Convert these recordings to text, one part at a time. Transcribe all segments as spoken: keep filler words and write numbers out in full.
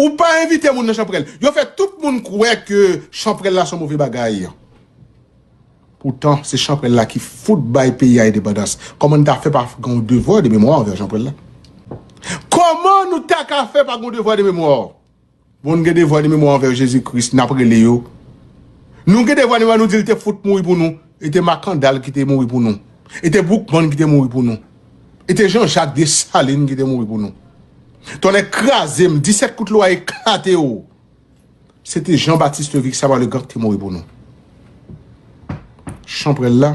Ou pa envite moun nan chanpwèl. Yo fè tout moun kwè ke chanpwèl la se yon move bagay. Poutan, se chanpwèl la ki fout bay peyi a endepandans. Kòman n ta fè pa gen yon devwa de memwa anvè chanpwèl la? Kòman nou ta ka fè pa gen yon devwa de memwa? Bon, n gen devwa de memwa anvè Jezi Kris, n ap rele yo. Nou gen devwa de memwa, nou di l te fout mouri pou nou. E te Makandal ki te mouri pou nou. E te Boukman ki te mouri pou nou. E te Jan Jak Desalin ki te mouri pou nou. Tonnè kraze m, disèt kout lwa eklate w. Se te Jean Baptiste Vicq Saint-Malogan ki te mouri pou nou. Chanpwèl la,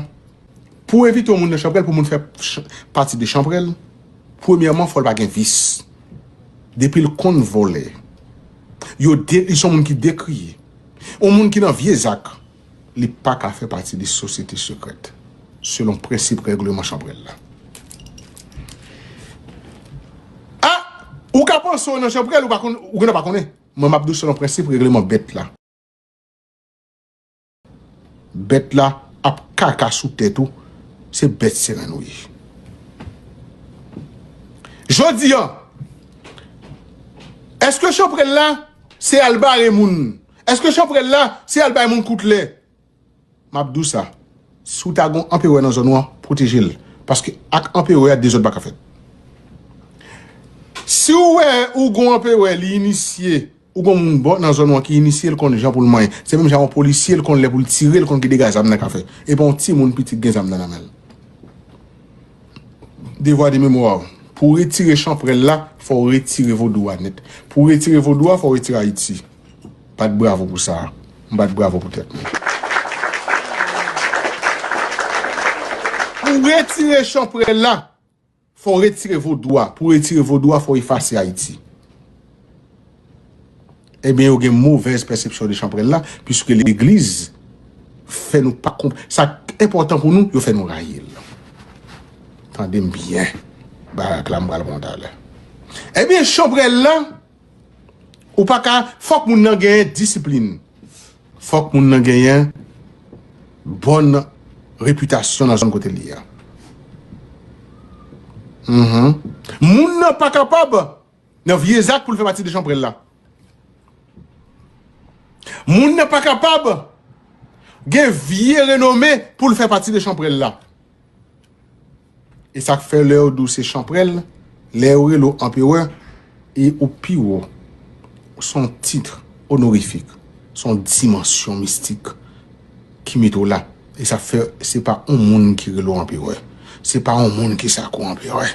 pou w envite yon moun nan chanpwèl, pou moun fè ch- pati de chanpwèl, premyèman, fò l pa gen vis. Depi l konn vòlè, yo de, li se yon moun ki dekriye. Yon moun ki nan vye zak, li pa ka fè pati de sosyete sekrèt, selon prensip règleman chanpwèl la. A! Ou ka panse w nan chanpwèl, ou pa konn, ou gen pa konnen. Mwen, m ap di w selon prensip règleman bèt la. Bèt la ap kaka sou tèt ou, se bèt se renn ou ye. Jodi a, èske chanpwèl la se al bare moun? Èske chanpwèl la se al bay moun kout lè? M ap di w sa, si w ta gon anperè nan zòn ou an, pwoteje l. Paske ak anperè a, dezòd pa ka fèt. Si w wè ou gon anperè, li inisye, ou gon moun bò nan zòn ou an ki inisye, l konn jan pou l manyen. Se menm jan yon polisye, l konn lè pou l tire, l konn ki dega zam nan ka fè. E pa yon timoun pitit gen zam nan nan men l. Devwa de memwa w. Pou w retire chanpwèl la, fò w retire vodou a nèt. Pou w retire vodou a, fò w retire Ayiti. Bat bravo pou sa. M bat bravo pou tèt mwen. Pou w retire chanpwèl la, fò w retire vodou a. Pou w retire vodou a, fò w efase Ayiti. Ebyen, yo gen movèz pèsepsyon de chanpwèl la, piske legliz fè nou pa konp-, sa k enpòtan pou nou, yo fè nou rayi l. Tande m byen. Bagay la, m pral pran talè. Ebyen, chanpwèl la, ou pa ka, fòk moun nan genyen disiplin. Fòk moun nan genyen bòn repitasyon nan zòn kote l ye a. Mhm. Moun nan pa kapab nan vye zak pou l fè pati de chanpwèl la. Moun nan pa kapab gen vye renome pou l fè pati de chanpwèl la. E sa k fè lè yo di w se chanpwèl, lè yo rele w anperè, e ou pi wo. Se yon tit onorifik, se yon dimansyon mistik ki mete w la. E sa fè se pa yon moun ki rele w anperè. Se pa yon moun ki sakre w anperè.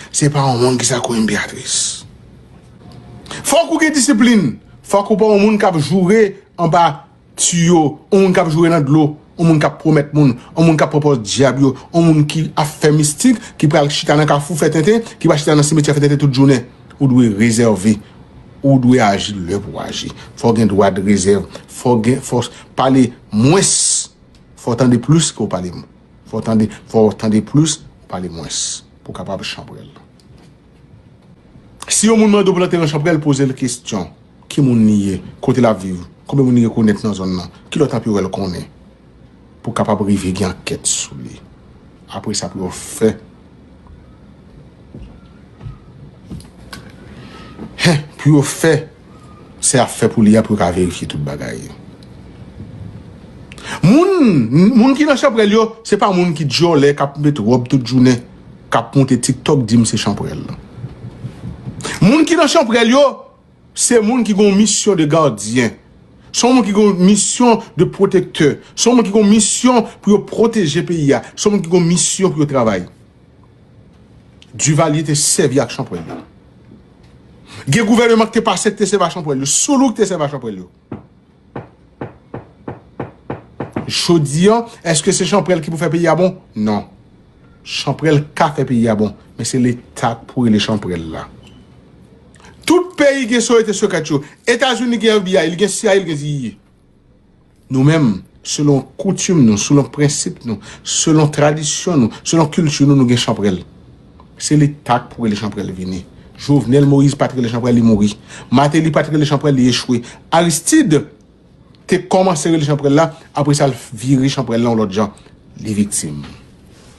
Se pa yon moun ki sakre w enperatris. Fòk ou gen disiplin. Fòk ou pa yon moun k ap joure anba tiyo, yon moun k ap joure nan dlo, yon moun k ap pwomèt moun, yon moun k ap pran pòz dyab yo, yon moun ki ap fè mistik, ki pral chita nan kafou fè tenten, ki pral chita nan simetyè fè tenten tout jounen. Ou dwe rezève. Ou dwe aji lè pou w aji. Fò w gen dwa de rezèv. Fò w gen, fò w pale mwens. Fò w tande plis ke w pale m-, fò w tande, fò w tande plis, w pale mwens. Pou w kapab chanpwèl. Si yon moun mande w pou l antere nan chanpwèl, poze l kesyon. Ki moun li ye? Kote l ap viv? Konbyen moun li rekonèt nan zòn nan? Ki lòt anperè l konnen? Pou w kapab rive gen ankèt sou li. Apre sa, pou yo fè, hen, pou yo fè sa y ap fè pou li a, pou yo ka verifye tout bagay. Moun, moun ki nan chanpwèl yo, se pa moun ki djòlè, k ap met wòb tout jounen, k ap monte TikTok, di m se chanpwèl. Moun ki nan chanpwèl yo, se moun ki gen yon misyon de gadyen. Se yon moun ki gen yon misyon de pwotektè. Se yon moun ki gen yon misyon pou yo pwoteje peyi a. Se yon moun ki gen yon misyon pou yo travay. Duvalier te sèvi ak chanpwèl yo. Gen gouvèneman ki te pase ki te sèvi ak chanpwèl yo. Soulouque te sèvi ak chanpwèl yo. Jodi a, èske se chanpwèl ki pou fè peyi a bon? Non. Chanpwèl ka fè peyi a bon, men se Leta k pou rele chanpwèl la. Tout peyi gen sosyete sekrèt yo. Etazini gen F B I, li gen C I A, li gen D E A. Nou menm, selon koutim nou, selon prensip nou, selon tradisyon nou, selon kilti nou, nou gen chanpwèl. Se Leta k pou rele chanpwèl vini. Jovenel Moïse pa t rele chanpwèl, li mouri. Martelly pa t rele chanpwèl, li echwe. Aristide te kòmanse rele chanpwèl la, apre sa l vire chanpwèl la yon lòt jan. Li viktim.